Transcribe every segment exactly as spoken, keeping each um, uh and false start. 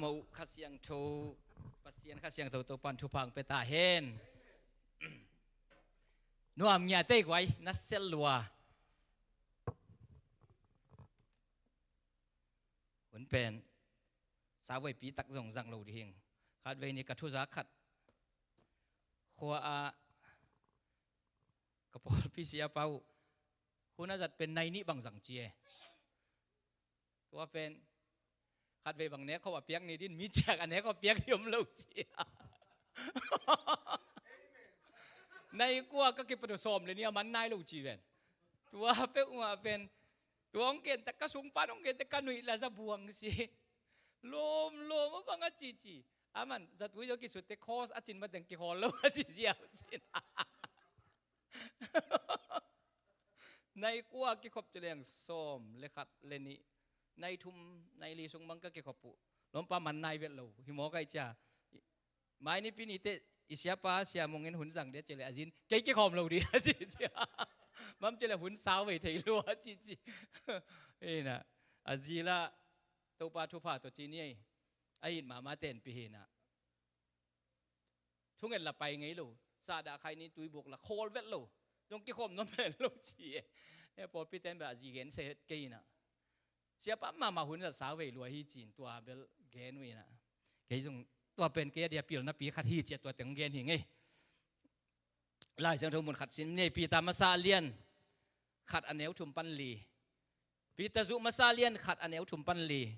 Mo uh Kha Siangtho, Pasian Kha Siangtho Topan thupha hong pia ta hen. Nuam ngiate guai, na sel lua. Hun pen, sa vei pi tak zong zang lo ding hing. Khat vei ni ka thuza khat. Khua a, ka pawlpi siapa uh. Hun a zat pen nai nih bang zang ci e. Tua pen, khat vei bang nek khop a piak ni din, mi ciak a nek khop piak ni om lo ci. Nai kua ka kipat uh sawm le ni a man nai lo ci ven. Tua pek ua pen, tua hong ken tak ka sung pan hong ken tak ka nuih la za buang si. Lom, lom, a bang a ci ci. A man, zatui zo kisut te khos a cin ma teng kihawl lo a ci ci a cin. Nai kua kikhop ci leng sawm le khat le nih. Nai thum, nai li sung mang ka kikhop uh. Lompa man nai vet lo. Hi maw kai cia. Mai ni pi ni te i siapa, sia mong in hun zang dia ci le a zin. Kei kikhawm lo dia ci cia. Mam ci le hun sau vei thei lo a ci ci. Ina. A zi la Topa thupha to ci ni ei. A it mama ten pi hina. Thungen la pai ngei lo. Sa dah khai ni tui buk la khawl vet lo. Zong kikhawm nuam vet lo ci e. E pawlpi ten bel a zi gen se het kei na. Siapa mama hun zat sa vei lua hi cin tua bel gen uh ina. Kei zong tua pen kei a dia pilna pi khat hi cia tua teng gen hi ngei. Lai Siangtho mun khat sin nei Peter masa lian khat a neu thum pan li. Peter zuh masa lian khat a neu thum pan li.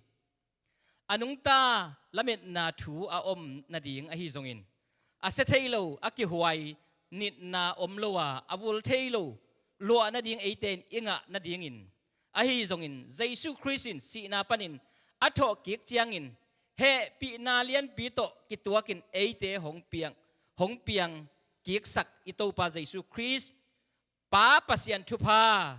A nungta lametna thu a om nading ahi zongin, a sia thei lo, a kihuai nitna om lo a, a vul thei lo luah nading eite in i ngah nadingin, ahi zongin Jesu Khrist in sihna panin a thawh kik ciangin hehpihna lianpi tawh kituakin eite hong piang, hong piang kiksak i Topa Jesu Khrist Pa Pasian thupha,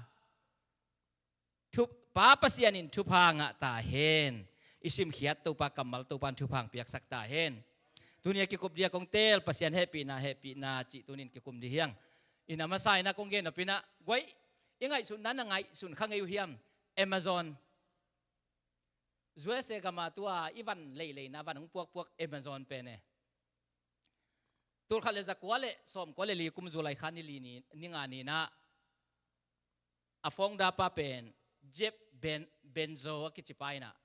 thu, Pa Pasian in thupha ngah ta hen. I simkhiat Topa kammal Topa in thupha hong piaksak ta hen. Tuni a kikup dia kong tel Pasian hehpihna, hehpihna cih tunin kikum di hiang. Ina masa ina kong gen nopina guai, i ngaihsutna na ngaihsun kha ngei uh hiam? Amazon. U S A gama tua i van leileina van hong puakpuak Amazon pen e. Tul khat le za kua le sawm kua le li kum July kha ni li ni, ni nga ni na. A founder pa pen Jeff Ben, Bezos a kici pa ina.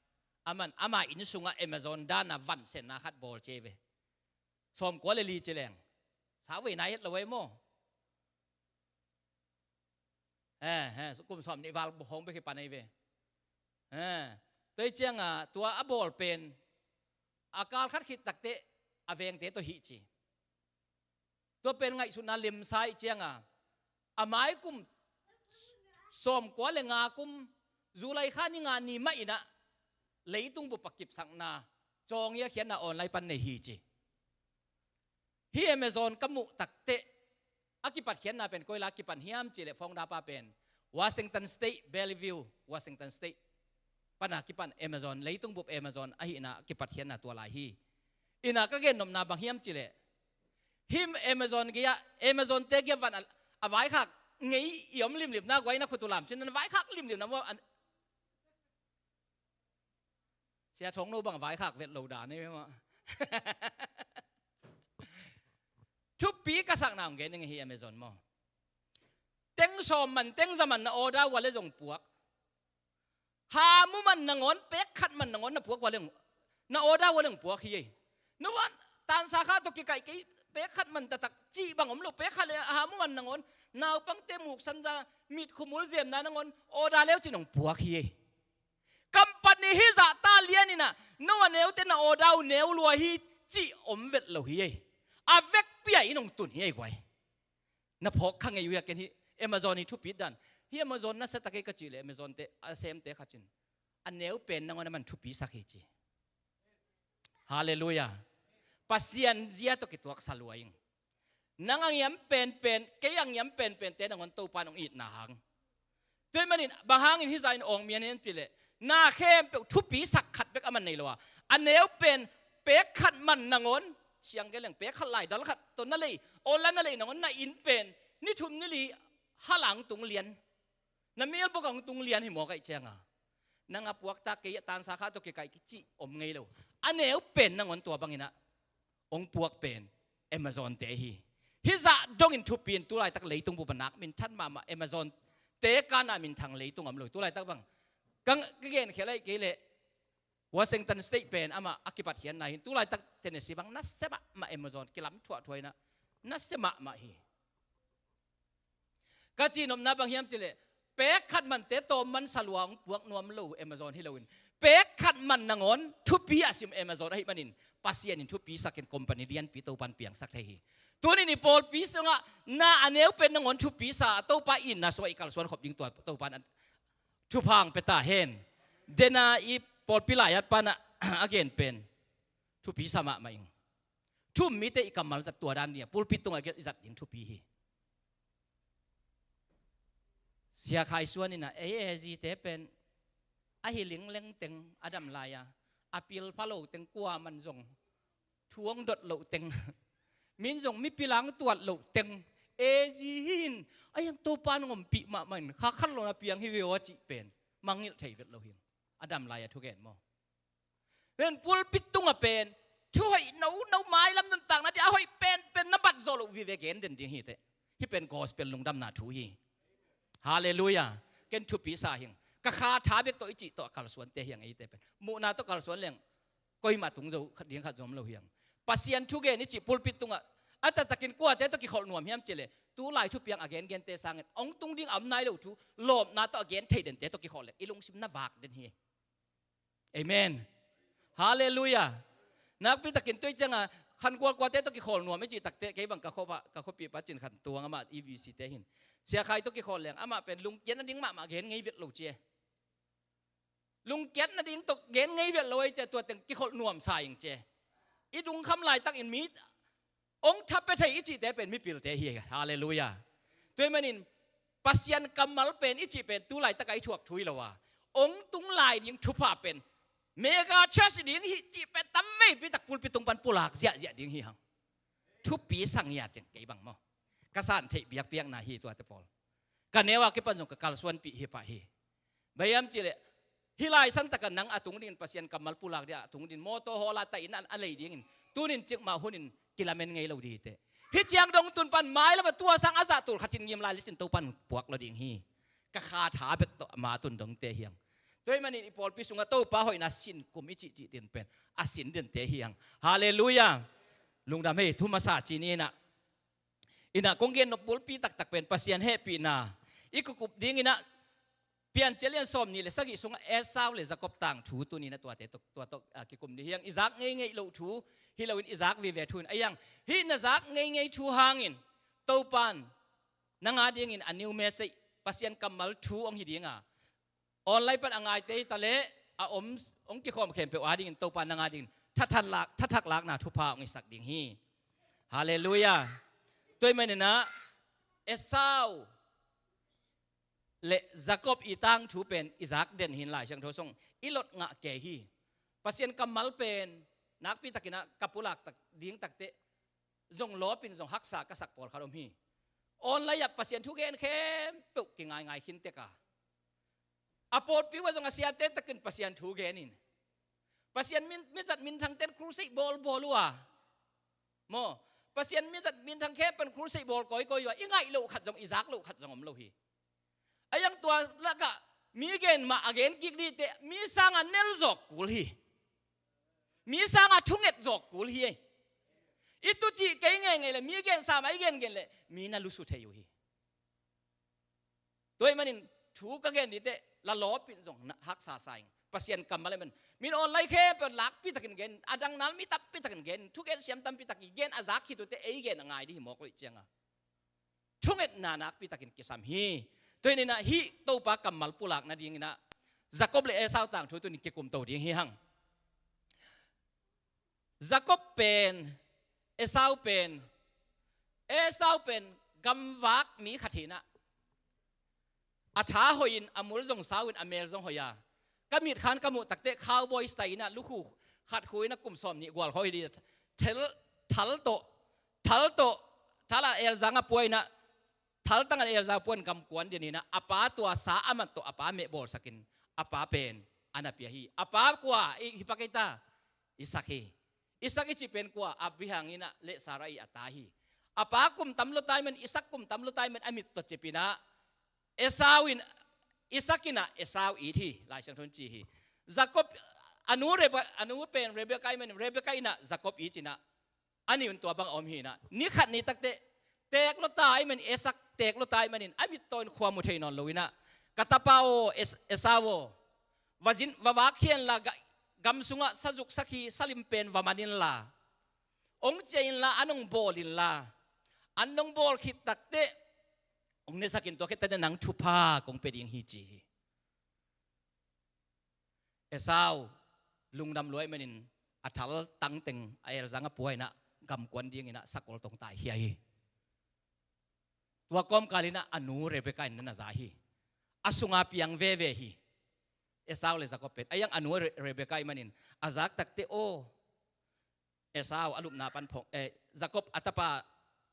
Aman, ama inn sungah Amazon dana van senna khat bawl ci ve. Sawm kua le li ci leng. Sa vei nai het lo e maw. Eh, eh, kum sawm nih val hong bek hi pan ei ve. Eh, tua hi cianga tua a bawl pen a kal khat khit takte a vengte tawh hih ci. Tua pen ngaihsutna lemsa ih cianga a mai kum sawm kua le nga kum July kha ni nga ni mah inah leitung bup a kipsakna cawng i a khiatna online pan nei hi ci. Hih Amazon ka muh takteh a kipatkhiatna pen koila kipan hiam cih leh founder pa pen Washington State, Bellevue, Washington State pana kipan Amazon, leitung bup Amazon ahihna a kipatkhiatna tua lai hi. Ina ka gennopna bang hiam cih leh hih Amazon gei-ah, Amazon te gei-ah van a, a vaikhak ngei i om limlimna guai na khutu lam cin na vaikhak limlimna maw? Sia Thongno bang vaikhak vet lo dan ei maw? Thupi ka sakna hong gen ning hi Amazon maw? Teng sawm man, teng za man na order ua le zong puak. Hamu man nangawn, pek khat man nangawn na puak ua le, na order ua le zong puak hi ei. Na wan tansa kha tawh kikaih kei pek khat man taktak cih bang om lo, pek khat le hamu man nangawn naupangte muksan za mit khumul zemna nangawn order leu cin hong puak hi ei. Company hi zahta lian inah no a neute na order uh neu lua hi cih om vet lo hi ei. A vekpi-a in hong tun hi ei guai. Na phawk kha ngei uh hi a ken hi Amazon hi thupit dan. Hi Amazon na sa tak ei ka cih leh Amazon te a semte khat cin a neu pen nangawn a man thupisak hi ci. Halleluiah. Pasian zia tawh kituaksa lua ing. Nang a ngiam penpen, kei a ngiam penpente nangawn Topa nong itna hang. Tua ahih manin bang hangin hizah in awng mian hen ti leh na khempeuh thupisak khat bek a man nei lo a, a neu pen pek khat man nangawn, siang geleng pek khat lai dal khat tawh na lei, online na lei nangawn na inn pen ni thum ni li halang tung lian. Na mailbox ah hong tung lian hi mawk ahih cianga nang a puakta kei a tansa kha tawh kikaih kici om ngei lo. a neu pen nangawn tua bangin ah hong puak pen Amazon-te hi. Hih zah dongin thupi in tu laitak leitung bup a nak minthan mahmah Amazon-te kana minthang leitung om lo hi. Tu laitak bang ka, ka genkhial ahih kei leh Washington State pen amah a kipatkhiatna hi in, tu laitak Tennessee bang nasia mahmah Amazon kilam thuahthuah in ah, nasia mahmah hi. Ka cihnopna bang hiam cih leh, pek khat mante tawm man salua hong puak nuam lo Amazon hi loin, pek khat man nangawn thupi a sim Amazon ahih manin, Pasian in thupi sakin company lianpi Topan piangsak thei hi. Tunin i pawlpi sungah na a neu pen nangawn thupi sa, Topa itna sungah i kalsuan khop ding tua Topan thupha hong pia ta hen. Dena i pawlpi lai-at pan ah a gen pen thupi sa mahmah ing. Thu-um mite i kammal zat tua dan ding a, pulpit tungah i zat ding thupi hi. Sia Khai Suan in ah, ei AG-te pen a hi lingleng teng a dam lai-a, a pilpha lo teng, kuaman zong thu hong dot loh teng, min zong mipil a hong tuat loh teng, AG hi in, a hiang Topa in hong ompih mahmah in, kha khat lo na piang hi ve aw cih pen mangngilh thei vet lo hi. A dam lai-a thugen maw? Pen pulpit tungah pen thu hoih nono, mailam nuntakna ding a hoih penpen na bat zawh loh vive gen den ding hi teh. Hih pen gospel lungdamna thu hi. Halleluiah. Ken thupi sa hing. Ka kha tha bek tawh i cih tawh a kalsuante hi hang, eite pen muhna tawh kalsuan leng koimah tung zo khat ding khat zong om lo hi hang. Pasian thugen i cih pulpit tungah a taktakin kuate tawh kikholh nuam hiam cih leh, tu lai thupiang a gengente sangin hong tung ding a om nai lo thu lawpna tawh a gen thei dente tawh kikholh leh i lungsim na vak den hi. Amen. Halleluiah. Nakpi takin tu-in ciangah khankual kuate tawh kikholh nuam i cih takteh, kei bang ka khuapa, ka khuapipa Cin Khan Tuang, amah EBC-te hi in, Sia Khai tawh kikholh leng amah pen lungkiat nading mahmah gen ngei vet lo ci e. Lungkiat nading tawh gen ngei vet lo ei ci a, tua teng kikholh nuam sa ing ci e. I dungkham laitakin mi hong thapia thei i cihte pen mipilte hi. Halleluiah. Tua ahih manin Pasian kammal pen i cih pen tu laitak a i thuak thu hi lo a, hong tung lai ding thupha pen mega church ding hi cih pen tamveipi tak pulpit tung pan pulak ziahziah ding hi hang. Thupi sa ngiat cing kei bang maw. Ka san theih biakpiakna hi tuate pawl. Ka neu a kipan zong ka kalsuanpih hi pah hi. Bang hiam cih leh, hih lai santak ah nang a tung dingin Pasian kammal pulak ding a tung dingin mawtaw hawla taih in a lei dingin, tunin cikmah hunin kilamen ngei lo ding hi teh. Hih ciang dong tun pan mailam ah tua sang a zah tul khat in ngim lai lecin Topan puak lo ding hi. Ka kha tha bek tawh ama tun dongte hi hang. Tua ahih manin i pawlpi sungah Topa hoihna sin kum i cihcih din pen a sin dinte hi hang. Halleluiah. Lungdam hei, thu masa ci ni in ah. In ah kong gen nop bulpi taktak pen Pasian hehpihna i kikup dingin ah, Piancil lian sawmnih le sagih sungah Esau le Jacob tangthu tuni in ah tuate tawh, tua tawh, ah, kikum ding hi hang. I zak ngeingei loh thu hi loin i zak vive thu in a hiang. Hih na zak ngeingei thu hangin Topan nang a dingin a new message, Pasian kammal thu hong hi ding a, online pan a ngaite hi ta leh a om, hong kikhawm khempeuh a dingin Topa nang a dingin thathak lak, thathak lakna thupha hong hisak ding hi. Halleluiah. Tua ahih manin ah Esau le Jacob i tangthu pen i zak den hi in, Lai Siangtho sung i lot ngah kei hi. Pasian kammal pen nakpi takin ah ka pulak tak ding takteh zong lawpin zong haksa ka sak pawlkhat om hi. Online ah Pasian thugen khempeuh kingaingai khin tek a, a pawlpi uh ah zong a siate takin Pasian thugen in, Pasian min, mizat minthangten crusade bawlbawl uh a, maw, Pasian mizat minthang khempeuh in crusade bawl kawikawi uh a, i ngaih loh khat zong, i zak loh khat zong om lo hi. A hiang tua lakah mi gen mah a gen kik dingte, mi sangah nel zawk kul hi. Mi sangah thunget zawk kul hi. I tucih kei ngeingei le mi gensa mah i gengen le mi na lusu thei uh hi. Tua ahih manin thu ka gen dingte la lawpin zong na haksa sa ing. Pasian kammal ahih manin min online khempeuh lakpi takin gen, a dang nal mi tampi takin gen, thugen siam tampi tak i gen, a zak khit uh teh ei gen a ngai ding hi mawk lo ih cianga thungetna nakpi takin kisam hi. Tua hi in ah hih Topa kammal pulak nadingin ah Jacob le Esau tangthu tunin kikumto ding hi hang. Jacob pen, Esau pen, Esau pen gamvak mi khat hi in ah, a tha hoih in, a mul zong sau in, a mel zong hoih a. Ka mitkhan ka muh takteh cowboy style in ah lukhu khat khu in ah kum sawmnih gual khawng hi ding a, thal, thal tawh, thal tawh, thal a elzang a pua in ah, thaltang a elzang a pua in gamkuan den in ah, a pa tua sa a mat tawh a pa meh bawlsakin a pa pen a na pia hi. A pa kua, i, hi pak ei ta. Isak hi. Isak i cih pen kua? Abraham in ah le Sarah i a ta hi. A pa kum tam lo tai man, Isak kum tam lo tai man a mit tawh cip in ah Esau in, Isak in ah Esau it hi, Lai Siangtho in ci hi. Jakob, a nu Rebe-, a nu pen Rebekah i man, Rebekah in ah Jakob it in ah, a ni un tua bang a om hi in ah. Ni khat ni takte, teek lo tai man, Isak teek lo tai man in, a mit tawh in khua mu thei nawn lo in ah, ka tapa aw, Es-, Esau aw, va zin, va vak khia inla, ga-, gam sungah sazuk sakhi salim pen va man inla, hong ciah inla, an hong bawl inla, an hong bawl khit takte hong nesak in, tua khit takte nang thupha kong pia ding hi, ci hi. Esau lungdam lua ahih manin a thal tangteng a elzang a pua in ah, gamkuan ding in ah sakol tawh hong taikhia hi. Tua kawmkal in ah a nu Rebekah in na na za hi. A sunga piang veve hi. Esau le Jakob pen. A iang a nu Re-, Rebekah ahih manin a zak takte aw, Esau a lupna pan phong, eh, Jakob a tapa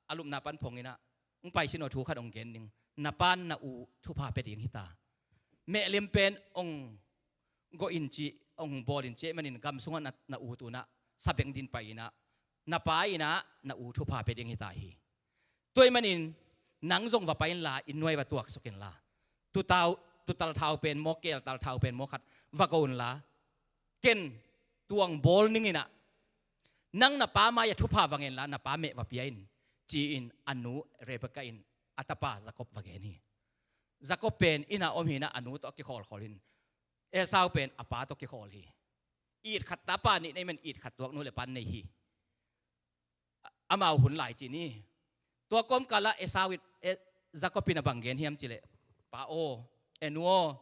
a lupna pan phong in ah, hong pai sin aw, thu khat hong gen ning. Na pa in na u thupha pia ding hi ta. Mehlim pen hong gawh in ci, hong bawl in ci ahih manin gam sungah na, na u tu in ah sabeng dingin pai in ah, na pa in ah na u thupha pia ding hi ta hi. Tua ahih manin nang zong va pai inla, inn nuai va tuaksuk inla, tutau, tutal thau pen maw, keeltal thau pen maw khat va go inla, ken tua hong bawl ning in ah, nang na pa mai-ah thupha va ngen inla, na pa meh va pia in, ci-in a nu Rebekah in a tapa Jakob va gen hi. Jakob pen inn ah om hi in ah, a nu tawh a kikhawlkhawl in, Esau pen a pa tawh kikhawl hi. It khat, tapa nih na hih man, it khat tuak nu le pa nei hi. Amau hun lai ci ni. Tua kawmkal ah Esau in, eh, Jakob in a bang gen hiam cih leh, pa aw, eh, nu aw,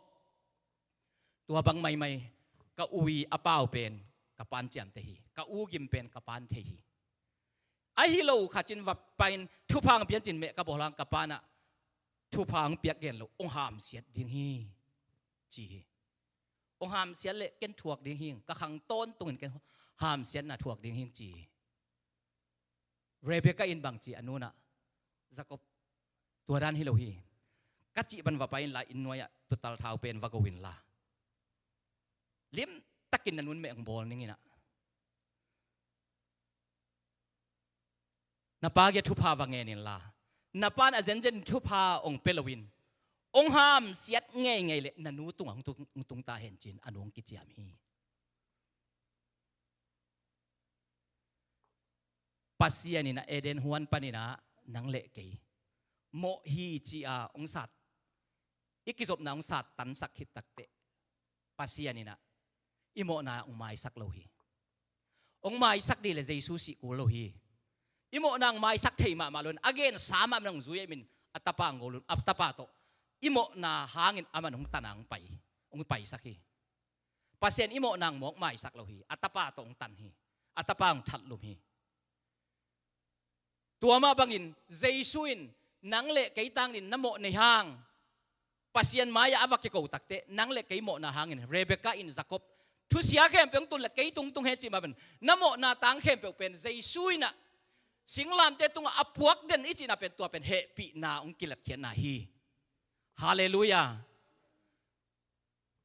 tua bang maimai, ka u i a pau pen ka pa in ciamteh hi. Ka u gim pen ka pa in thei hi. Ahi lo khat cin va pai in, thupha hong pia in cin meh ka bawl hang, ka pa in ah thupha hong piak gen lo, hong hamsiat ding hi, ci hi. Hong hamsiat leh ken thuak ding hi ing, ka khang tawntungin ken hamsiatna thuak ding hi ing, ci hi. Rebekah in bang ci a nu in ah, Jakob, tua dan hi lo hi. Ka cih bang va pai inla, inn nuai-ah tutal thau pen va go inla, limtakin na nu in meh hong bawl ning in ah, na pa kiang thupha va ngen inla, na pa in a zenzen thupha hong pia loin, hong hamsiat ngeingei leh na nu tungah hong tung, hong tung ta hen, ci-in a nu hong kiciam hi. Pasian in ah Eden huan panin ah nang le kei mawh hi ci-a hong sat, i kizopna hong sattansak khit takteh, Pasian in ah i mawhna hong maisak lo hi. Hong maisak ding leh Jesu sih kul lo hi. I mawhna hong maisak thei mahmah loin, a gensa mahmah in hong zui ahih manin a tapa hong go lo in, a tapa tawh i mawhna hangin aman hong tan a hong pai, hong paisak hi. Pasian i mawhna hong mawk maisak lo hi. A tapa tawh hong tan hi. A tapa hong thatlum hi. Tua mah bangin Jesu in nang le kei tangin na mawh nei hang, Pasian mai-ah a va kiko takteh, nang le kei mawhna hangin, Rebekah in Jakob thusia khempeuh hong tun leh kei tung tung hen cih mah bangin, na mawhna tang khempeuh pen Jesu in ah singlamteh tungah a puak den i cihna pen, tua pen hehpihna hong kilatkhiatna hi. Halleluiah.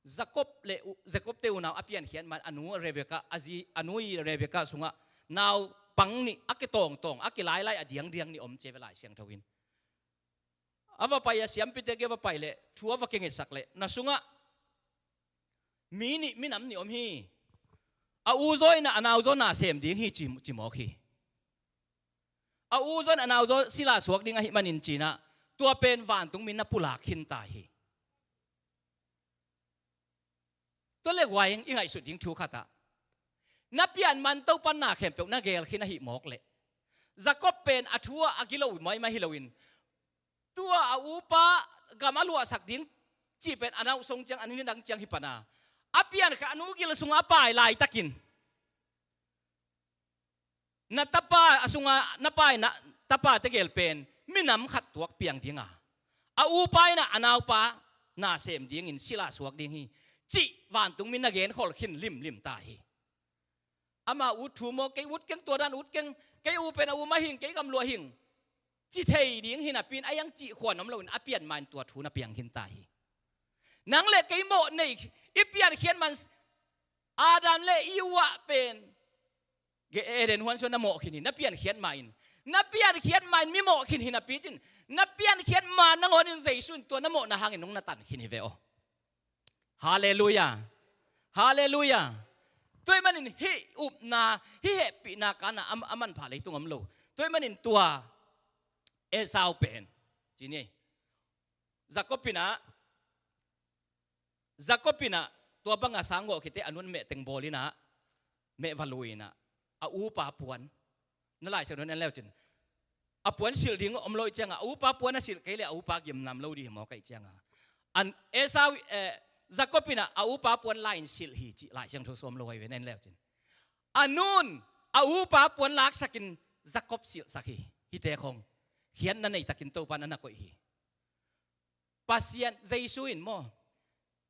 Jakob le u-, Jakob te unau a piankhiat man, a nu Rebekah, a zi, a nu i Rebekah sungah naupang nih a kitawngtawng, a kilailai, a diangdiang nih om ci ve Lai Siangtho in. A va pai a, siampite kiang va pai leh, thu a va kingetsak leh, na sungah mi nih, minam nih om hi. A u zaw in ah a nau zaw na sem ding hi, ci, ci mawk hi. A u zaw in a nau zaw sila suak ding ahih manin ci-in ah, tua pen vantung mi na pulak khin ta hi. Tua leh guai, i ngaihsut ding thu khat ah, na pian man Topa in na khempeuh na geel khin ahih mawk leh, Jakob pen a thu ah a gilo maimai hi loin, tua a upa gam a luahsak ding cih pen a nauhsong ciang, a nidang ciang hi pan a, a piankhia a nu gil sungah a pai laitakin, na tapa a sungah na pai, na tapate gel pen minam khat tuak piang ding a, a upa in ah a naupa na sem dingin sila suak ding hi, cih vantung mi na genkhol khin limlim ta hi. Ama ut thu maw, kei ut keng, tua dan ut keng, kei u pen a u mah hi ing, kei gam luah hi ing, ci thei ding hi napi-in, a iang cih khuan om loin a pian man tua thu na piang khin ta hi. Nang le kei mawh nei, i piankhiat man Adam le Eve ah pen Eden huan sung na mawh khin hi, na piankhiat ma in. Na piankhiat ma in mi mawh khin hi napi cin, na piankhiat ma nangawn in Jesu in tua na mawhna hangin nong na tan khin hi ve aw. Halleluia. Halleluia. Tua ahih manin hih upna, hih hehpihna kana a, a manpha leitung om lo. Tua ahih manin tua Esau pen, ci ni, Jacob in ah, Jacob in ah tua banga sang gawh khit teh a nu'n meh teng bawl in ah, meh va lui in ah, a upa puan, na Lai Siangtho en leu cin, a puan silh ding om lo ih cianga, a upa puan a silh kei leh a upa gimnam lo ding hi maw ka ih cianga. An Esau, eh, Jacob in ah a upa puan la in silh hi cih Lai Siangtho sawm lo ahi ve, na en leu cin. A nu'n a upa puan laksakin Jacob silhsak hi. Hihte khong khiatna neitakin Topa'n a na koih hi. Pasian, Jesu in maw,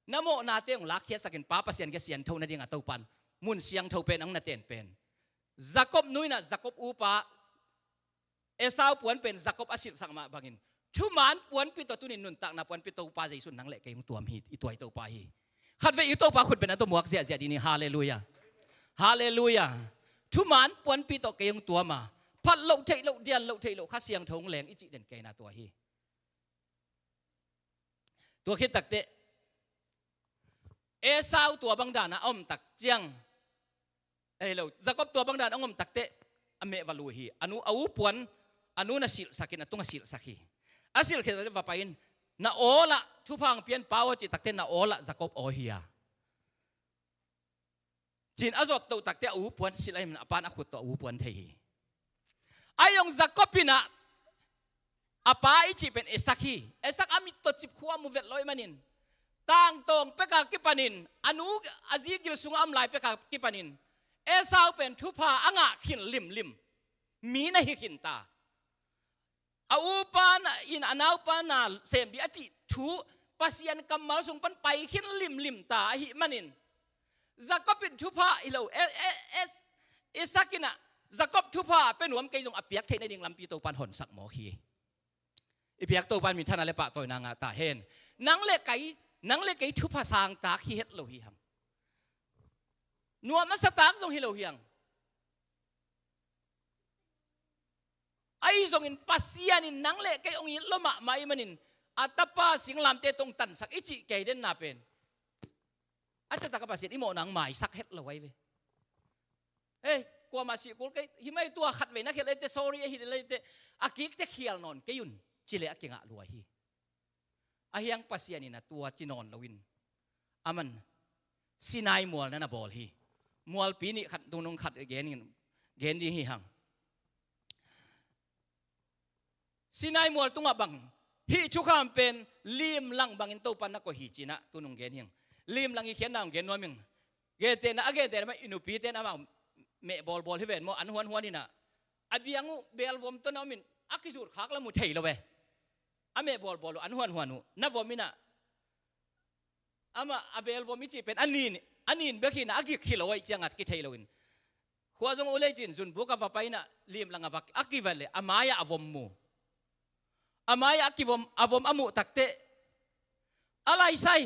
na mawhnate hong lakkhiatsakin Pa Pasian ke siangtho nadinga Topa'n mun siangtho pen ang na ten pen. Jacob nu in ah Jacob upa Esau puan pen Jacob a silhsak mah bangin, thuman puanpi tawh tunin nuntakna puanpi Topa Jesu in nang le kei hong tuam hi, i tuai Topa hi. Khatvei i Topa khut bengah tawh muak ziahziah ding hi. Halleluia. Halleluia. Thuman puanpi tawh kei hong tuam a, phat loh theih loh, dian loh theih loh, Kha Siangtho hong leng i cih den kei na tua hi. Tua khit takteh Esau tua bang dana a om tak ciang, eh, lo, Jacob tua bang dana a om takteh a meh va lui hi. A nu, a u puan, a nu'n a silhsakin a tung a silhsak hi. A silh khit takteh va pai in, na awlah thupha hong pia in Pa aw cih takteh na awlah Jacob aw hi a. Cin a zawt toh takteh a u puan silh ahih manin a pa'n a khut tawh a u puan thei hi. Ahi zong Jacob in ah a pa i cih pen Isaac hi. Isaac a mit tawh cip khua mu vet lo ahih manin, tangtawng peka kipanin, a nu a zi gil sungah a om lai peka kipanin Esau pen thupha a ngah khin limlim, mi na hi khin ta. A upa na in a naupa na sem ding a cih thu Pasian kammal sung pan pai khin limlim ta ahih manin, Jacob in thupha hi lo, e, e, e, Isaac in ah Jacob thupha a pia nuam kei zong a piak theih nading lampi Topa'n honsak mawk hi. I biak Topa'n minthanna le pahtawina ngah ta hen. Nang le kei, nang le kei thupha sangtak hi het lo hi hang. Nuam a satak zong hi lo hi hang. Ahi zongin Pasian in nang le kei hong it lo mahmah ahih manin, a tapa singlamteh tawh hong tansak i cih kei denna pen, a taktak a Pasian i mawhna hong maisak het lo ahi ve. Hei, kuamah sih kul kei hi mai, tua khatvei na khial leiteh, sorry ahi leiteh, a kikte khial nawn kei un, ci leh a kingah lua hi. Ahi hang Pasian in a tua ci nawn loin, aman Sinai mual na na bawl hi. Mualpi nih khat, tungnung khat gen, gen ding hi hang. Sinai mual tungah bang, hih thukham pen limlang bangin Topa'n na koih hi ci-in ah tunung gen hi hang. Limlang i khiatna hong gen nuam ing. Gentehna, a gentehna mah i nupite in amau meh bawlbawl hi ven maw, an huanhuan in ah, a biang uh belvom tawh na om in, a kizut khak lam uh thei lo ve. A meh bawlbawl uh, an huanhuan uh na vom in ah, amah a belvom i cih pen a nin, a nin bek hi in ah, a gik hi lo ahih ciangah kithei lo in, khua zong uh lei cin zunbuk a va pai in ah, limlang a va, a kiva leh a mai-ah a vom mu. A mai-ah a kivom, a vom a muh takteh, a laisai,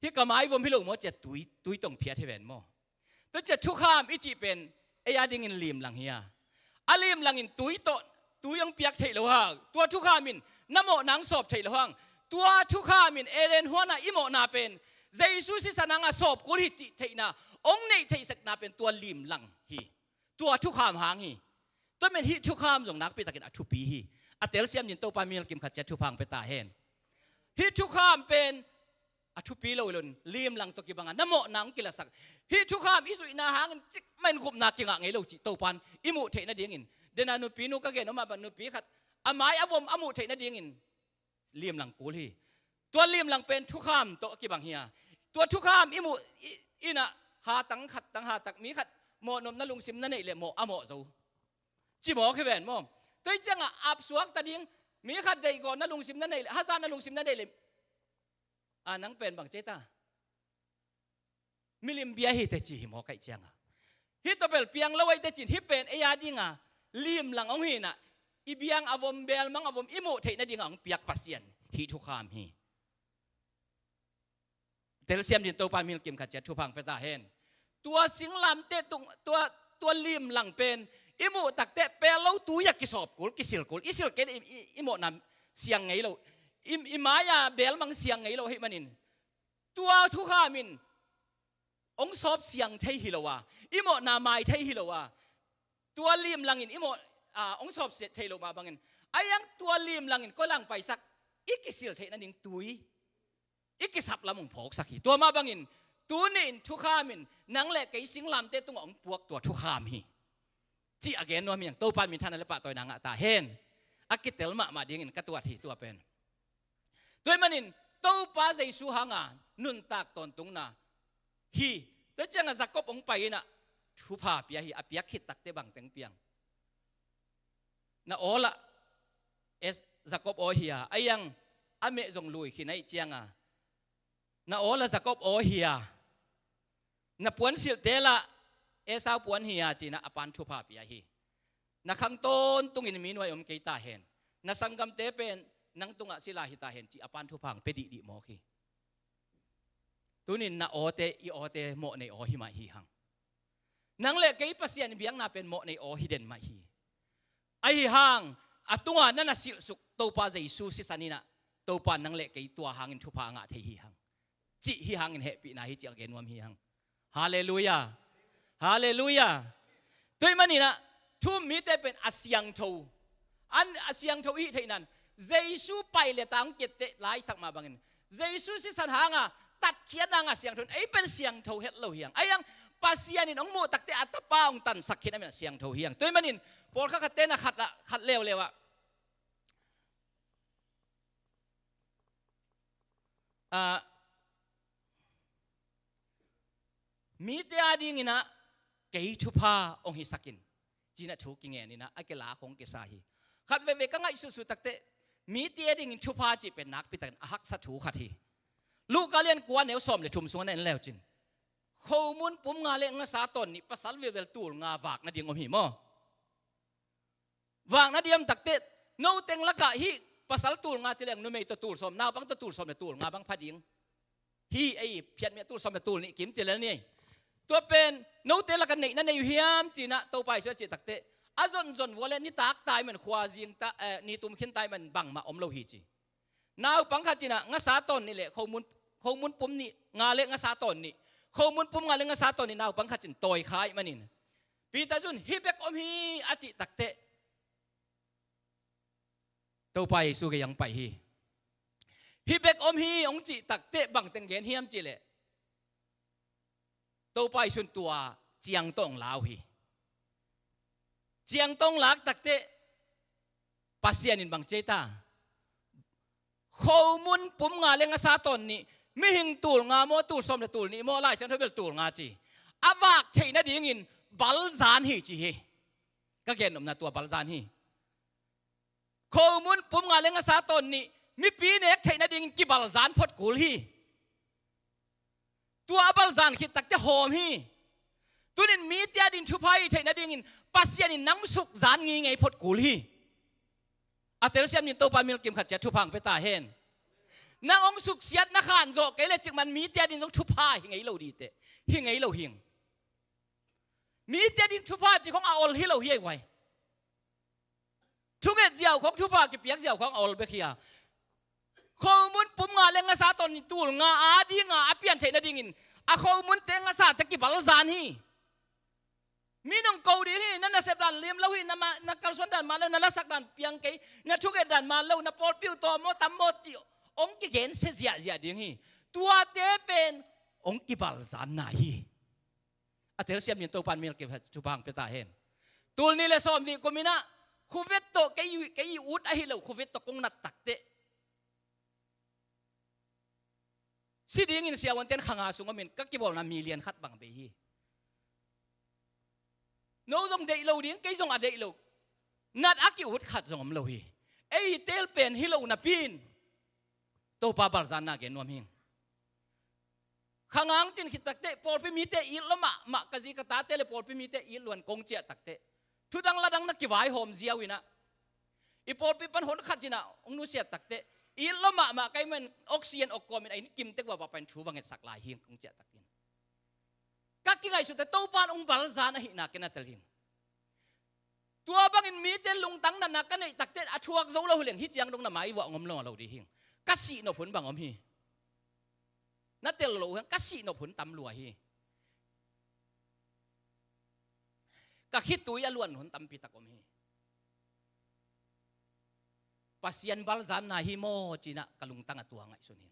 hih ka mai vom hi lo maw, ci-a tui, tui tawh hong phiat hi ven maw. Tua ci-a thukham i cih pen ei a dingin limlang hi a, a limlang in tui tawh, tui hong piak theih lo hang, tua thukham in na mawhna hong sawp theih lo hang. Tua thukham in Eden huan ah i mawhna pen Jesu sisan hangah sawp kul hi cih theihna hong neih theihsakna pen tua limlang hi. Tua thukham hang hi. Tua men hih thukham zong nakpi takin a thupi hi. A telsiam dingin Topa mi lungkim khat ciat thupha hong pia ta hen. Hih thukham pen a thupi lo hi lo in, limlang tawh kibang a na mawhna hong kilasak. Hih thukham i zuihna hangin cikmah in gupna kingah ngei lo cih Topa'n i muh theih nadingin, dena nupi nu ka gen om ah bang, nupi khat a mai a vom a muh theih nadingin limlang kul hi. Tua limlang pen thukham tawh a kibang hi a, tua thukham i muh i, in ah, hatang khat tang, hatak mi khat mawhnopna lungsim na neih leh mawh, a mawh zo, ci mawk hi ven maw. Tua hi ciangah apsuak ta ding, mi khat deihgawhna lungsim na neih leh, hazatna lungsim na neih leh, a, nang pen bang ci ta, milim bia hi teh ci hi maw ka hih ciangah. Hih tawh bel piang lo ahi teh cin, hih pen ei a dinga limlang hong hi in ah, i biang a vom, belmang a vom i muh theih nadinga hong piak Pasian hih thukham hi. Telsiam dingin Topa mi lungkim khat ciat thupha hong pia ta hen. Tua singlamteh tung, tua tua limlang pen i muh takteh pel lo tui-a kisawp kul, kisil kul, i sil kei leh i, i, i mawhna siang ngei lo, i, i mai-a belmang siang ngei lo ahih manin tua thukham in hong sawp siang thei hi lo a, i mawhna mai thei hi lo a, tua limlang in i mawh, a, hong sawp siang thei lo mah bangin, ahi hang tua limlang in koi lang paisak, i kisil theih nading tui, i kisap lam hong phawksak hi. Tua mah bangin tuni in thukham in nang le kei singlamteh tungah hong puak tua thukham hi, cih a gen nuam hi hang. Topa in minthanna le pahtawina ngah ta hen. A kitel mahmah dingin ka tuat hi tua pen. Tua ahih manin Topa Jesu hanga nuntak tawntungna hi. Tua ciangah Jacob hong pai in ah thupha pia hi, a piak khit takteh bangteng piang. Na awl ah, Es-, Jacob aw hi a, ahi hang a meh zong lui khin ahih ciangah, na awl ah Jacob aw hi a, na puansilhte lah Esau puan hi a, ci-in ah a pa'n thupha pia hi. Na khang tawntungin mi nuai om kei ta hen. Na sanggamte pen nang tungah sila hi ta hen, ci-in a pa'n thupha hong pia dihdih mawk hi. Tuni in na awte, i awte mawhnei aw hi mah hi hang. Nang le kei Pasian biakna pen mawhnei aw hi den mah hi. Ahi hang, a tunga na na silhsuk Topa Jesu sisan in ah, Topa in nang le kei tua hangin thupha a ngah thei hi hang, cih hi hangin hehpihna hi, cih a gen nuam hi hang. Halleluiah. Halleluiah. Tua ahih manin ah thu-um mite pen a siangtho, an a siangtho i hih theih nan, Jesu pai le tang kiatteh laisak mah bangin, Jesu sisan hanga tatkhiatna hanga siangtho in, ei pen siangtho het lo hi hang. Ahi hang Pasian in hong muh takteh a tapa hong tansak khin a min a siangtho hi hang. Tua ahih manin pawlkhat khatte na khat ah, khat leuleu ah, a, mite a dingin ah kei thupha hong hisak in, ci-in ah thu kingen in ah a kilak hong kisa hi. Khat veivei ka ngaihsutsut takteh mite a dingin thupha cih pen nakpi takin a haksa thu khat hi. Luka lian kua neu sawm le thum sungah na en leu cin, khomun pum nga le ngasa tawn nih, pasal vilvel tul nga vak nading om hi maw. Vak nading om takteh, noteng lakah hih pasal tul nga ci leng numei tawh tul sawm, naupang tawh tul sawm le tul nga bang pha ding hi. Ei phiatmi ah tul sawm le tul nih kim ci lel ni. Tua pen note lakah neih na nei uh hiam, ci-in ah Topa Jesu a cih takteh, a zonzon vua le nitak tai man, khuazing ta, eh, ni tum khin tai man bangmah om lo hi, ci. Naupang khat cin ah ngasa tawn nih le khomun, khomun pum nih nga le ngasa tawn nih, khomun pum nga le ngasa tawn nih naupang khat cin tawi kha ahih manin, Peter zun, "Hih bek om hi," a cih takteh, Topa Jesu gei hong pai hi. "Hih bek om hi," hong cih takteh bangteng gen hiam cih leh, Topa Jesu in tua ciang tawh hong la uh hi. Ciang tawh hong lak takteh Pasian in bang ci ei ta? Khomun pum nga le ngasa tawn nih, mihing tul nga maw, tul sawm le tul nih maw, Lai Siangtho bel tul nga ci, a vak theih nadingin balzan hi, ci hi. Ka gennopna tua balzan hi. Khomun pum nga le ngasa tawn nih mipi nek theih nadingin kibalzan phot kul hi. Tua a balzan khit takteh hawm hi. Tunin mite a dingin thupha i theih nadingin Pasian in nang sukzan ngingei phot kul hi. A telsiam ni in Topa in milkim khat ciat thupha hong pia ta hen. Nang hong suksiat na khan zawh kei le cikmah in mite a dingin zong thupha hi ngei lo ding teh. Hi ngei lo hing. Mite a dingin thupha cih khong a ol hi lo hi ei guai. Thunget ziau khong, thupha kipiak ziau khong a ol bek hi a. Khomun pum nga le ngasa tawn nih tul nga a dinga a pian theih nadingin a khomunte ngasate kibalzan hi. Mi nong ko ding hi, na nasep dan lim lo hi, na ma-, na kalsuan dan man lo, na lasak dan piang kei, na thunget dan man lo, na pawlpi uh tawm maw, tam maw cih hong kigensia ziahziah ding hi. Tuate pen hong kibalzanna hi. A telsiam ni in Topa in milkim khat thupha hong pia ta hen. Tul nih le sawm nih kum in ah khuvet tawh, kei, kei ut ahi lo, khuvet tawh kong nat takteh, si dingin siavuante'n kha nga sung om in, ka kibawlna million khat bang bei hi. No zong deih lo ding, kei zong a deih lo. Nat a ki-ut khat zong om lo hi. Ei hi teel pen hi lo napi in Topa balzanna gen nuam hing. Kha nga hong cin khit takteh pawlpi mite it lua mahmah, ka zi ka tate le pawlpi mite it luan kong ciah takteh, thu dang la dang na kivaihawm ziau in ah, i pawlpi pan hon khat cin ah hong nusiat takteh, it lua mahmah ka hih man oxygen ok kawm in a inn kim tek vava pai in thu va ngetsak lai hing kong ciah takteh. Ka kingaihsut teh Topa in hong balzan ahihna ken a tel hing. Tua bangin mite lungtang natna ka neih takteh a thuak zo lo hi leng hih ciang dong na mai vuah hong om lo lo ding hing. Ka sihnop hun bang om hi. Na tel lo hang ka sihnop hun tam lua hi. Ka khitui a luan hun tampi tak om hi. Pasian balzanna hi maw cinah ka lungtang a tua ngaihsun hi.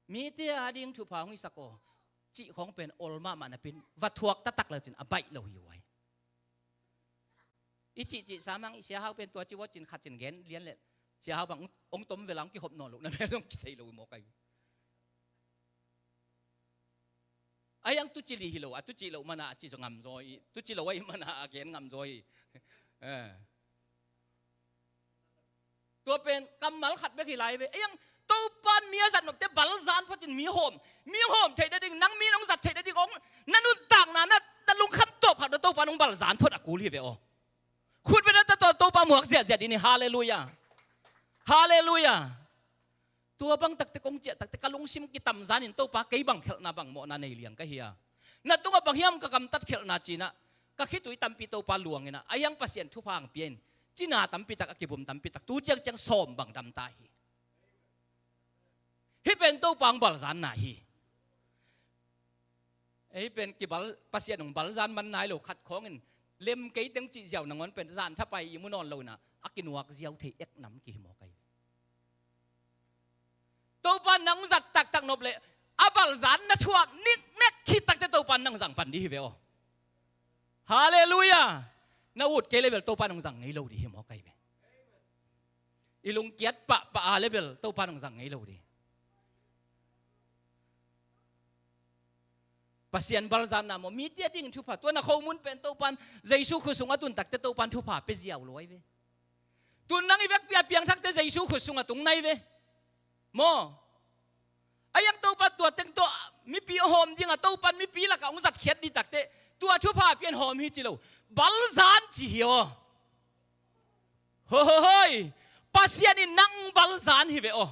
Mite a ding thupha hong hisak aw cih khawng pen ol mahmah napin va thuak taktak lo cin a baih lo hi uai. I cihcih samang i siahau pen tua ci vawt cin khat cin gen lian le siahau bang hong tom vela hong kihop nawn loh na pen hong kithei lo hi maw kai. A yang tuci li hi lo a tuci lo mana a ci zo ngam zaw hi tuci lo a hi mana a gen ngam zaw hi. Eh. Tua pen kammal khat bek hi lai ve. A yang Topan mi a zat nopte balzan phatin mi hawm mi hawm theih nading nang mi nong zat theih nading hong na nuntakna na lungkham tawp khat na Topan hong balzan phot a kul hi ve aw. Khut bena ta tawh Topa muak ziahziah dini. Halleluia. Halleluia. Tua bang takte kong ciah takte ka lungsim kitamzanin Topa kei bang khelhna bang mawhna nei liang ka hi a. Na tungah bang hiam ka gamtat khelhna cinah ka khitui tampi Topa luanginah a hiang Pasian thupha ang piain cina tampi tak a kibum tampi tak tu ciangciang sawm bang damta hi. Hih pen Topa ang balzanna hi. Ei pen kibal Pasian hong balzan man nai lo khat khawngin lem kei teng cih ziau nangawn pen zan thapai i mu nawn lo inah a kinuak ziau thei ek nam kihi maw kai. Topa nang zat taktak nop le a balzan na thuak niknek khit takte Topa nang zang pan dih hi ve aw. Halleluia. Na ut kei level Topa nang zang ngei lo dih hi maw kai ve. I lungkiat pahpah a level Topa nang zang ngei lo dih. Pasian balzanna maw mite a ding thupha tua na khomun pen Topan Jesu khut sung a tun takte Topan thupha pe ziau luai ve. Tun nang i vekpi a piangthakte Jesu khut sung a tung nai ve. Maw a yang Topan tua teng tawh mipi a hawm dinga Topan mipi lakah hong zatkhiat dih takte tua thupha pian hawm hi ci lo. Balzan ci hi aw. Hohohoi. Pasian in nang balzan hi ve aw.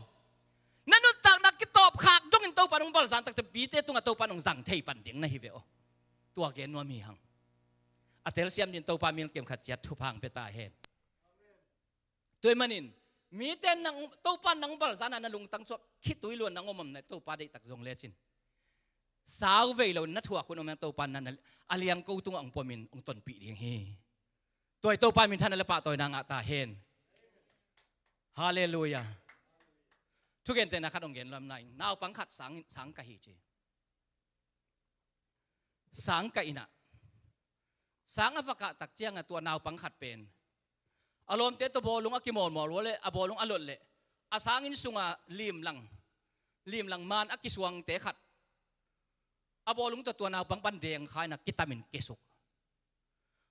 Na nuntakna kitawpkhak dongin Topan hong balzan takte pite tungah Topan hong zang thei pan ding na hi ve aw. Tua gen nuam hi hang. A telsiam din Topa min kem khat ciat thupha ang pia ta hen. Tua ahih manin mite nang Topan nang balzan a na lungtang suak khitui luan nang om om na Topa deihtak zong lecin sau vei lo na thuak hun om yang Topan na a liangko tungah hong puamin hong tonpih ding hi. Tua i Topa minthanna le pahtawina ngah ta hen. Halleluia. Thugentehna khat hong gen lamna in naupang khat sang, sang ka hi ci. Sang ka inah sang a vakah tak cianga tua naupang khat pen a lawmte tawh bawlung a kimawlmawl ua le a bawlung a lot leh a sangin sunga limlang limlang man a kisuangte khat a bawlung tawh tua naupang pan dengkha inah kitamin kiasuk.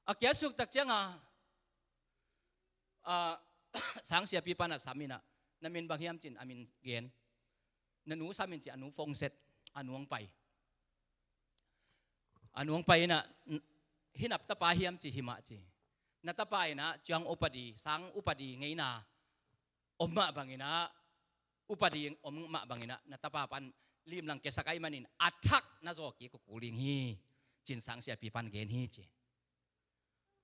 A kiasuk tak cianga a, sang siapipa na sam inah na min bang hiam cin a min gen. Na nu sam in ci a nu phone set a nu ang pai. A nu ang pai inah hi nap tapa hiam ci hi mah ci. Na tapa inah ciang upadi sang upadi ngeina om mah banginah upadi om mah banginah na tapa pan limlang kiasak ahih manin a thak na zaw kik uh kul ding hi. Cin sang siapipan gen hi ci.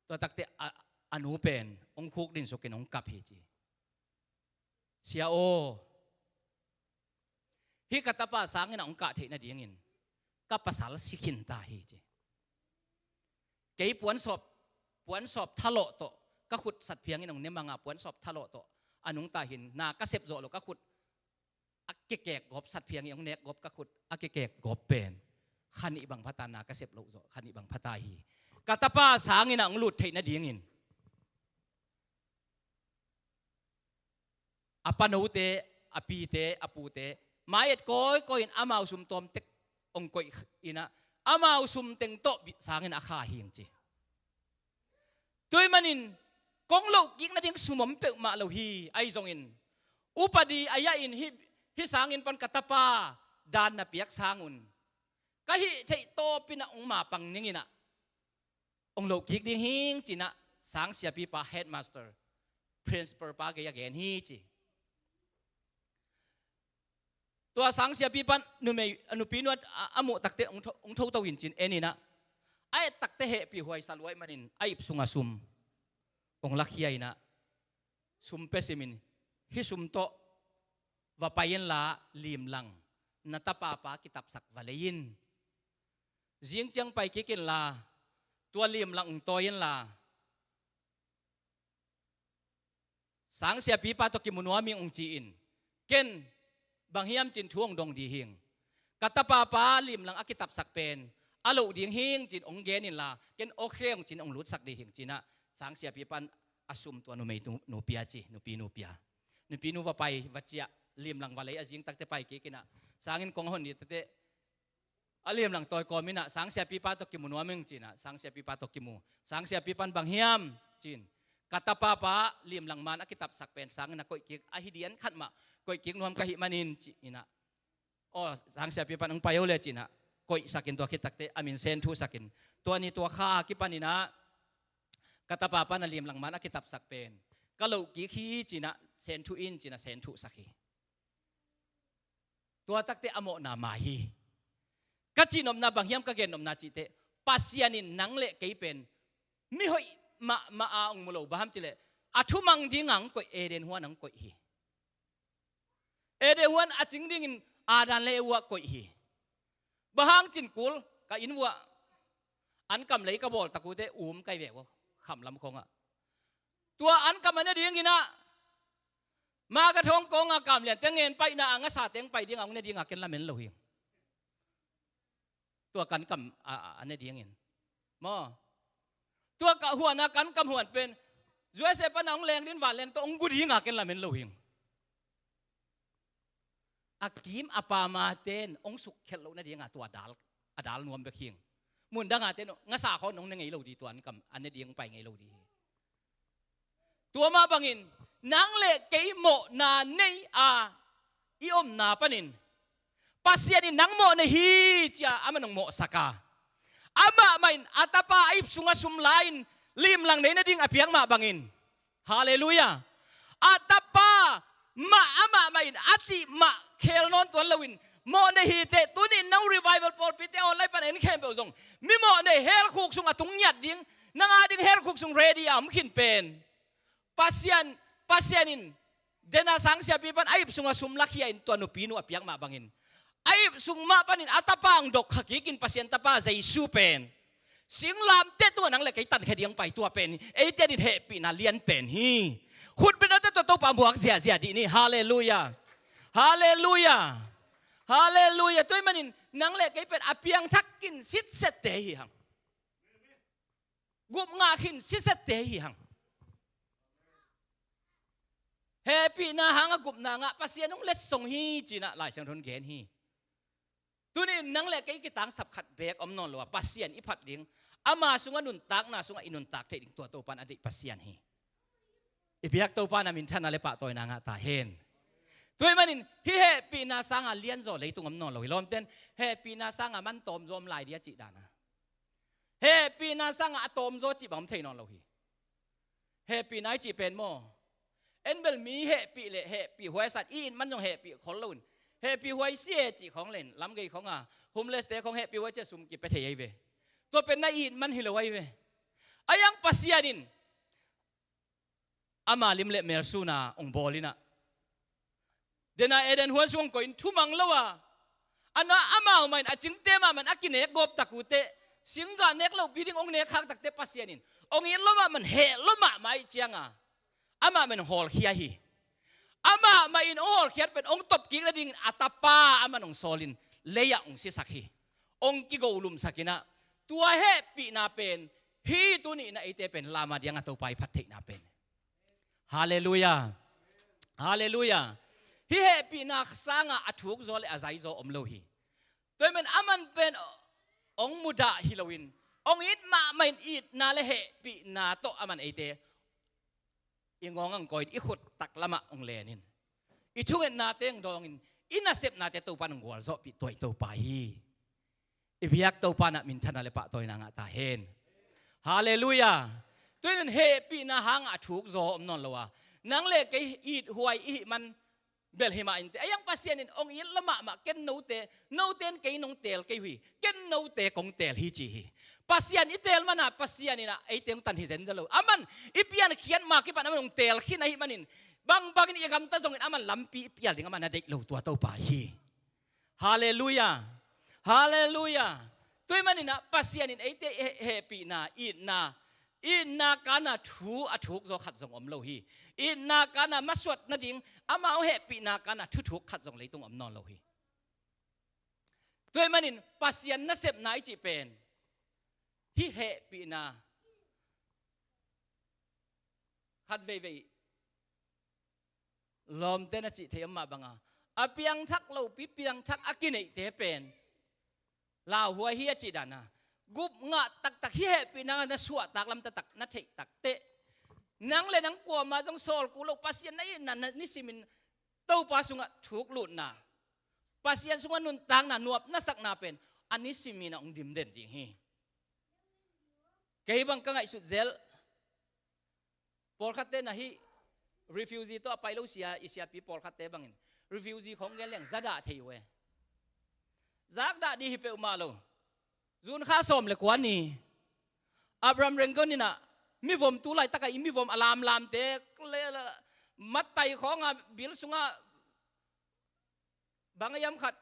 Tua takte a, a nu pen hong khuk dinsukin hong kap hi ci. Sia aw. Hih ka tapa sangin a hong kah theih nadingin ka pasal si khinta hi ci. Kei puansawp puansawp thalawh tawh ka khut satphiangin hong ne manga puansawp thalawh tawh a nungta hin na ka sep zawh lo ka khut a kekek gawp satphiangin hong nek gawp ka khut a kekek gawp pen khanih bang phata na ka sep loh zawh khanih bang phata hi. Ka tapa sangin a hong lut theih nadingin a panote a pite a pute mai-et kawikawi in amau sum tawmtek hong koih inah amau sum teng tawh sangin a kha hing ci. Tua ahih manin kong lohkik nading sum om peuhmah lo hi ahi zongin upadi a yah in hih, hih sangin pan ka tapa dan na piak sangun ka hih theih tawpinah hong mapang ninginah hong lohkik ding hing cinah sang siapipa headmaster principal pa gei a gen hi ci. Tua sangsiapi pan numei, a nupi nu a, a muh takte hong tho, hong tho to in cin en inah, a et takte hehpih huaisa luai manin a ip sunga sum hong lakhia inah, sum pia simin, hih sum tawh va pai inla limlang na tapapa kitapsak va lei in. Zing ciang pai kik inla tua limlang hong tawi inla sangsiapipa tawh kimu nuam ing hong ci-in, ken bang hiam cin thu hong dong dih hing. Ka tapapa limlang a kitapsak pen a loh ding hing cin hong gen inla, ken okay hong cin hong lutsak dih hing cinah, sangsiapipan a sum tua numei nu, nupi a ci, nupi nupi a. Nupi nu va pai, va ciah, limlang va lei a zing takte pai kik inah, sangin kong a hon dih takte a limlang tawi kawm inah, sangsiapipa tawh kimu nuam ing cinah, sangsiapipa tawh kimu. Sangsiapipan bang hiam cin, ka tapapa limlang man a kitapsak pen sangin a koih kik, a hi dian khat mah koih kik nuam ka hih manin ci inah. Aw, sangsiapipan hong pai o le cinah, koihsakin tua khit takte a min senthuhsakin. Tua ni tua kha kipan inah ka tapapa na limlang man a kitapsak pen ka loh kik hi cinah, senthuh in cinah, senthuhsak hi. Tua takte a mawhna ma hi. Ka cihnopna bang hiam, ka gennopna cihte, Pasian in nang le kei pen mihoih mahmah a hong mu lo, bang hiam cihleh a thumang dinga hong koih, Eden huan hong koih hi. Eden huan a cing dingin Adam le Eva koih hi. Bang hang cin kul, ka inn vuah ankam lei ka bawl takute um kai ve uh, khamlam khongah. Tua ankam a ne ding inah, ma ka thong kong a kamlian teng ngen paihna a ngasa teng pai ding a hong ne ding a ken lamen lo hi. Tua ka ankam a, a, a ne dingin maw. Tua ka huan a ka ankam huan pen U S A pan a hong leng din vanleng tawh hong gu ding a ken lamen lo hi. A kim a pam a ten hong sukkhelh loh nadinga tua a dal, a dal nuam bek hi. Mundang a ten ngasa khawng hong ne ngei lo dih, tua ankam a ne ding hong pai ngei lo dih hi. Tua mah bangin nang le kei mawhna nei a i omna panin Pasian in nang mawh nei hi ci-a amah nong mawhsak a, amah mah in a tapa a ip sunga sum la-in limlang nei nading a piak mah bangin, Halleluiah. A tapa mah amah mah in a cih mah khel nawn tuan loin mawh nei hi teh, tuni in nang revival pawlpite online pan en khempeuh zong mi mawh nei, hell khuk sung a tung ngiat ding, nang a ding hell khuk sung ready a om khin pen Pasian, Pasian in dena sangsiapi pan a ip sunga sum lakhia in tua nupi nu a piak mah bangin a ip sung mah panin a tapa hong dok kha kikin Pasian tapa Jesu pen singlamteh tungah nang le kei tankhia ding hong pai tua pen eite adingin hehpihna lian pen hi. Khutbetnate tawh Topa muak ziahziah dih ni. Halleluiah. Halleluiah. Halleluiah. Tua ahih manin nang le kei pen a piangthak khin sitsette hi hang. Gupngah khin sitsette hi hang. Hehpihna hanga gupna ngah Pasian hong letsong hi cinah Lai Siangtho in gen hi. Tuni in nang le kei kitangsap khat beek om nawn lo a, Pasian i phat ding, ama sungah nuntakna sungah i nuntak theih ding tua Topa in a deih Pasian hi. I biak Topa in a minthanna le pahtawina ngah ta hen. Tua ahih manin hih hehpihna sanga lianzaw leitung om nawn lo hi. Lawmten hehpihna sanga man tawmzaw om lai dia cih dana, hehpihna sanga a tawmzaw cih bang om thei nawn lo hi. Hehpihna i cih pen maw, en bel mi hehpih le hehpih huai a san, i it man zong hehpih khol loin hehpih huai sia cih khawng len lamgei khawnga homeless-te khawng hehpih huai cia sum kipia thei ahi ve. Tua pen na i it man hi lo ahi ve. Ahi hang Pasian in ama lim le mel suna hong bawl inah, dena Eden huan sung hong koih in thumang lo a, a na amau mah in a cingte mahmah in a kinek gawp tak uh teh, singgah nek lohpi ding hong nek khak takteh Pasian in hong it lo mahmah in heh lo mahmah ahih cianga amah mah in hong hawlkhia hi. Amah mah in hong hawlkhiat pen hong topkik nadingin a tapa amah in hong sawlin lei-ah hong sisak hi. Hong kigolumsak inah tua hehpihna pen hi. Tuni inah eite pen lama dianga Topa i phat theihna pen. Halleluiah. Halleluiah. Hih hehpihna sanga a thukzaw le a zaizaw om lo hi. Tua ahih man aman pen hong mudah hi loin hong it mahmah in itna le hehpihna tawh aman eite i ngawng hong kawi in i khut taklamah hong len in i thungetnate hong dawng in i nasepnate Topa in hong gualzawhpih tua i Topa hi. I biak Topa in a minthanna le pahtawina ngah ta hen. Halleluiah. Tua ahih manin hehpihna hanga a thukzaw om nawn lo a, nang le kei it huai i hih man Bel hi mah inteh. A iang Pasian in hong it lua mahmah, ken note, note in kei nong teel kei uh hi, ken note kong teel hi ci hi. Pasian i teel man a, Pasian in ah eite hong tan hi zenzen lo. Aman i piankhiat ma kipan aman hong teel khin ahih manin, bangbangin i gamta zongin aman lampi i pial ding aman a deih lo tua Topa hi. Halleluiah. Halleluiah. Tua ahih manin ah Pasian in eite he-, hehpihna, itna, itna kana thu a thuk zaw khat zong om lo hi. Itna kana masuat nading, amau hehpihna kana thuthuk khat zong leitung om nawn lo hi. Tua ahih manin Pasian nasepna i cih pen hih hehpihna khat veivei lawmte na cih thei om mah banga, a piangthak lopi piangthak a kineihte pen lauhuai hi a cih dana, gupngah taktak hih hehpihna na suahtak lam taktak na theih takteh, nang le nang kuamah zong sawl kul lo, Pasian na itna na nisimin Topa sungah thuklutna, Pasian sungah nuntakna, nuam na sakna pen a nisimin a hong dimden ding hi. Kei bang ka ngaihsut zel, pawlkhatte na hih refugee tawh a pai lo sia, i siapi pawlkhatte bangin refugee khawng gen leng za dah thei uh e. Zak dah dih hi peuhmah lo. June kha sawm le kua ni Abraham Lincoln in ah mivom, tu laitak a i mivom a lamlamte le, le, mattai khawng a bil sungah bang a hiam khat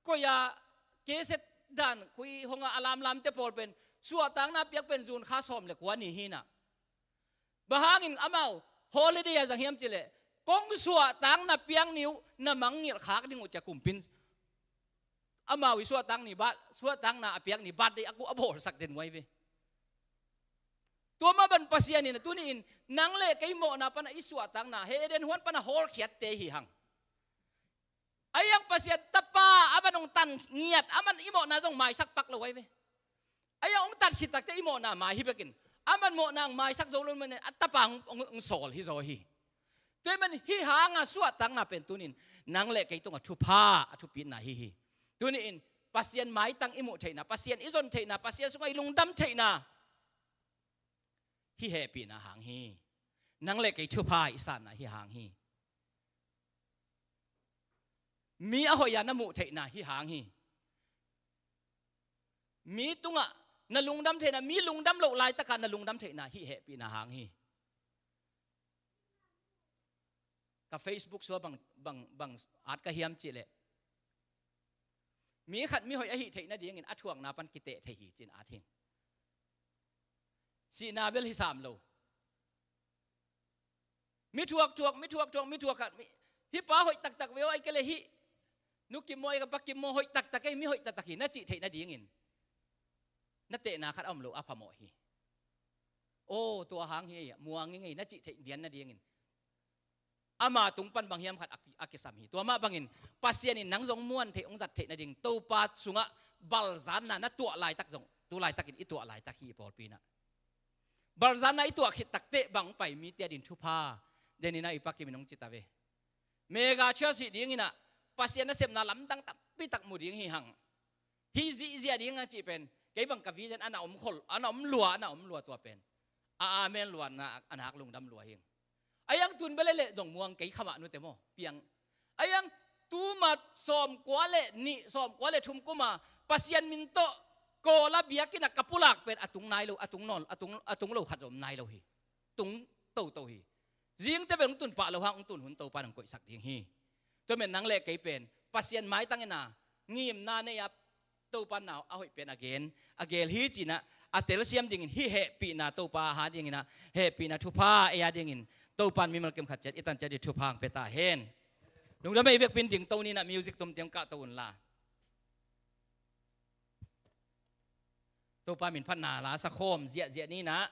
koi a keset dan khui hong a, a lamlamte pawl pen suahtakna piak pen June kha sawm le kua ni hi in ah. Bang hangin amau holiday a zang hiam cih leh, kong suahtakna piak ni uh na mangngilh khak ding uh ci a kumpi in amau i suahtak ni, suahtakna a piak ni birthday a ku a bawlsak den uh ahi ve. Tua mah bang Pasian in ah tuni in nang le kei mawhna pan a i suahtakna, Eden huan pan a hawlkhiatte hi hang. A iang Pasian Tapa, aman hong tan ngiat, aman i mawhna zong maisak pak lo ahi ve. A iang hong tat khit takteh i mawhna mai hi bekin, aman mawhna hong maisak zo lo manin a Tapa hong, hong, hong sawl hi zaw hi. Tua ahih manin hih hanga suahtakna pen tuni in nang le kei tungah thupha a thupitna hi hi. Tuni in Pasian maitang i muh theihna, Pasian i zon theihna, Pasian sungah i lungdam theihna hih hehpihna hang hi. Nang le kei thupha i sanna hih hang hi. Mi a hoih a na muh theihna hih hang hi. Mi tungah na lungdam theihna, mi lungdam loh laitaka na lungdam theihna hih hehpihna hang hi. Ka Facebook sua bang, bang, bang at ka hiam cih leh, mi khat mi hoih ahi theih nadingin a thuakna pan kiteh thei hi ci-in at hing. Sihna bel hi sam lo. Mi thuak thuak, mi thuak thuak, mi thuak khat, mi, hih pa hoih taktak ve aw, ahih kei leh hih nu Kim maw, ahih kei leh pa Kim maw hoih taktak ei, mi hoih taktak hi na cih theih nadingin na tehna khat a om lo a phamawh hi. Aw, tua hang hi, muang i ngei na cih theih lian nadingin ama tung pan bang hiam khat a ki-, a kisam hi. Tua mah bangin Pasian in nang zong muan theih, hong zat theih nading Topa sungah balzanna na tuah laitak zong tu laitakin i tuah laitak hi, i pawlpi in ah. Balzanna i tuah khit takteh bang pai, mite ading thupha den in ah, i Pa Kim in hong ci ta ve. Mega church hih dingin ah Pasian nasepna lamdang tampi tak mu ding hi hang. Hih zihziah ding a cih pen kei bang ka vision a na om khol, a na om lua, a na om lua tua pen. A amen luatna a nak lungdam lua hing. A iang tun bele le zong muang kei khamah nute maw, piang. A iang tuma sawmkua le nih, sawmkua le thum kuma Pasian min tawh Kawl a biakinn ah ka pulak pen a tung nai lo, a tung nawn, a tung, a tung lo khat zong om nai lo hi. Tung toto hi. Zingte bel hong tun pah lo hang, hong tun hun Topa in hong koihsak ding hi. Tua men nang le kei pen Pasian maitang in ah ngimna nei a, Topa in ah a hoih pen a gen, a geel hi ci-in ah a telsiam dingin hih hehpihna Topa a ha dingin ah, hehpihna thupha ei a dingin Topa in mimal kim khat ciat i tan ciat i thupha hong pia ta hen. Lungdam ei, i vekpi in dingto ni in ah, music tumte hong kahto unla. Topa min phatna la sakhawm ziahziah ni in ah,